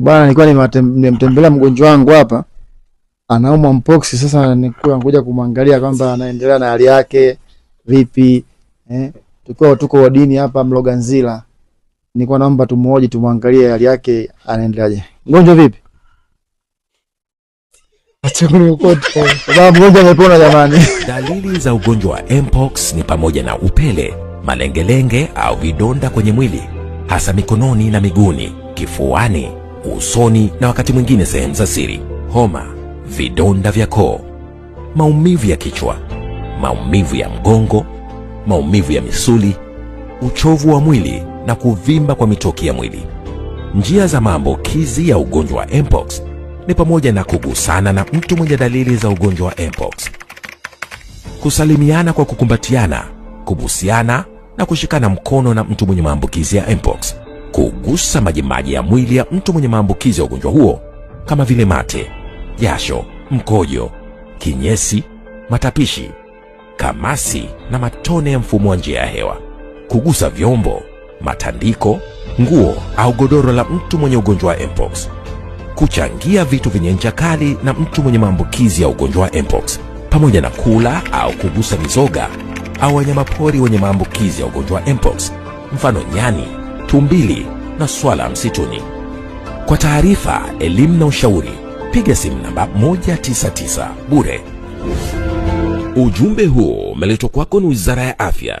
Bwana, nilikuwa nimemtembelea mgonjwa wangu hapa, anaumwa mpox. Sasa nilikuwa nakuja kumwangalia kwamba anaendelea na hali yake vipi, eh? Tukiwa tuko wodini hapa Mloganzila, nilikuwa naomba tumuoje, tumwangalie hali yake anaendeleaje. Mgonjwa vipi? Acha kuniokota. Baba, mgonjwa amepona jamani. Dalili za ugonjwa wa mpox ni pamoja na upele, malengelenge au vidonda kwenye mwili, hasa mikononi na miguuni, kifuani, usoni na wakati mwingine sehemu za siri, homa, vidonda vya koo, maumivu ya kichwa, maumivu ya mgongo, maumivu ya misuli, uchovu wa mwili na kuvimba kwa mitoki ya mwili. Njia za maambukizi ya ugonjwa wa mpox ni pamoja na kugusana na mtu mwenye dalili za ugonjwa wa mpox, kusalimiana kwa kukumbatiana, kubusiana na kushikana mkono na mtu mwenye maambukizi ya mpox, kugusa majimaji ya mwili ya mtu mwenye maambukizi ya ugonjwa huo kama vile mate, jasho, mkojo, kinyesi, matapishi, kamasi na matone ya mfumo wa njia ya hewa, kugusa vyombo, matandiko, nguo au godoro la mtu mwenye ugonjwa wa mpox, kuchangia vitu vyenye ncha kali na mtu mwenye maambukizi ya ugonjwa wa mpox, pamoja na kula au kugusa mizoga au wanyamapori wenye maambukizi ya ugonjwa wa mpox, mfano nyani, tumbili na swala msituni. Kwa taarifa, elimu na ushauri, piga simu namba 199 bure. Ujumbe huu umeletwa kwako ni Wizara ya Afya.